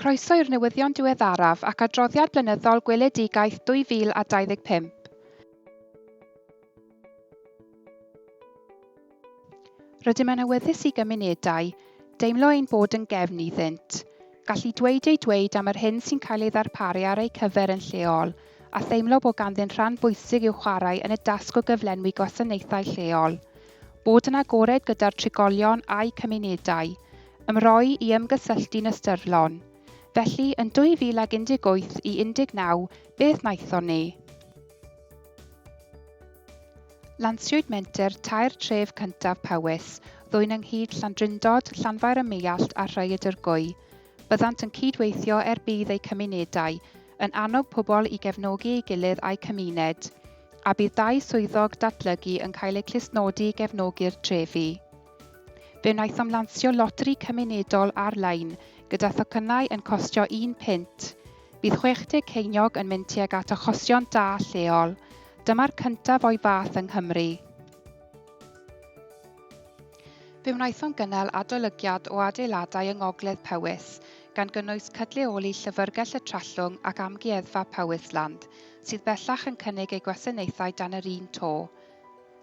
Croeso i'r newyddion diweddaraf ac adroddiad blynyddol Gweledigaeth 2025. Rydym yn awyddus i gymunedau deimlo ein bod yn gefn iddynt, gallu dweud eu dweud am yr hyn sy'n cael ei ddarparu ar eu cyfer yn lleol, a theimlo bod ganddynt rhan bwysig i'w chwarae yn y dasg o gyflenwi gwasanaethau lleol. Bod yn agored gyda'r trigolion a'u cymunedau. Ymroi i ymgysylltu'n ystyrlon. Felly, yn 2018 i 19, beth wnaethon ni? Lansiwyd menter tair tref cyntaf Powys, ddwyn ynghyd Llandrindod, Llanfair-ym-Muallt a Rhaeadr Gwy. Byddant yn cyd-weithio er budd eu cymunedau, yn annog pobl i gefnogi ei gilydd a'u cymuned, a bydd dau swyddog datblygu yn cael eu clustnodi i gefnogi'r trefi. Fe wnaethom lansio loteri cymunedol ar-lein, gyda thocynnau yn costio un punt. Bydd 60 ceiniog yn mynd tuag at achosion da lleol. Dyma'r cyntaf o'i fath yng Nghymru. Fe wnaethom gynnal adolygiad o adeiladau yng Ngogledd Powys, gan gynnwys cydleoli Llyfrgell y Trallwng ac Amgueddfa Powysland, sydd bellach yn cynnig eu gwasanaethau dan yr un to.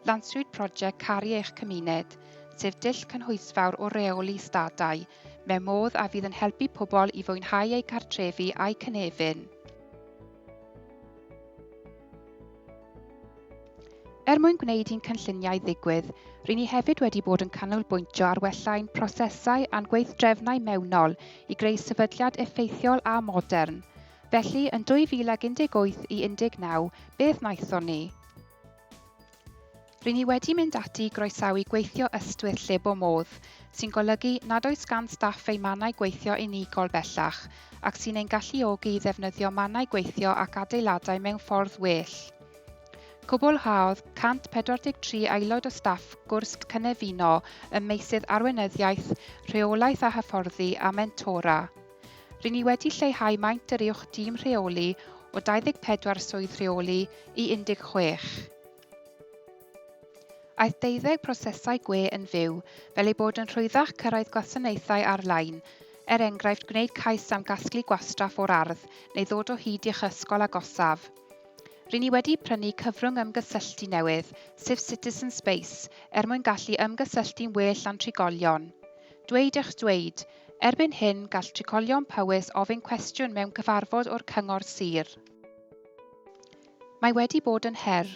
Lansiwyd prosiect Caru Eich Cymuned, sef dull cynhwysfawr o reoli stadau, mewn modd a fydd yn helpu pobl i fwynhau eu cartrefi a'u cynefin. Er mwyn gwneud i'n cynlluniau ddigwydd, ry'n ni hefyd wedi bod yn canolbwyntio ar wella ein prosesau a'n gweithdrefnau mewnol i greu sefydliad effeithiol a modern. Felly, yn 2018 i 19, beth wnaethon ni? Ry'n ni wedi mynd ati i groesawu gweithio ystwyth lle bo modd, sy'n golygu nad oes gan staff eu mannau gweithio unigol bellach ac sy'n ein galluogi i ddefnyddio mannau gweithio ac adeiladau mewn ffordd well. Cwblhaodd 143 aelod o staff gwrs cynefino ym meysydd arweinyddiaeth, rheolaeth a hyfforddi a mentora. Ry'n ni wedi lleihau maint yr uwch dîm rheoli o 24 swydd rheoli i 16. Aeth deuddeg prosesau gwe yn fyw fel ei bod yn rhwyddach cyrraedd gwasanaethau ar-lein, er enghraifft gwneud cais am gasglu gwastraff o'r ardd neu ddod o hyd i'ch ysgol agosaf. Ry'n ni wedi prynu cyfrwng ymgysylltu newydd, sef Citizen Space, er mwyn gallu ymgysylltu'n well â'n trigolion. Dweud eich dweud, Erbyn hyn, gall trigolion Powys ofyn cwestiwn mewn cyfarfod o'r Cyngor Sir. Mae wedi bod yn her,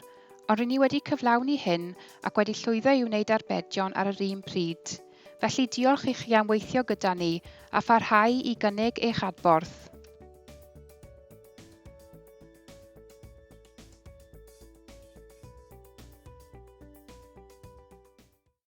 ond ry'n ni wedi cyflawni hyn ac wedi llwyddo i wneud arbedion ar yr un pryd. Felly diolch i chi am weithio gyda ni a pharhau i gynnig eich adborth.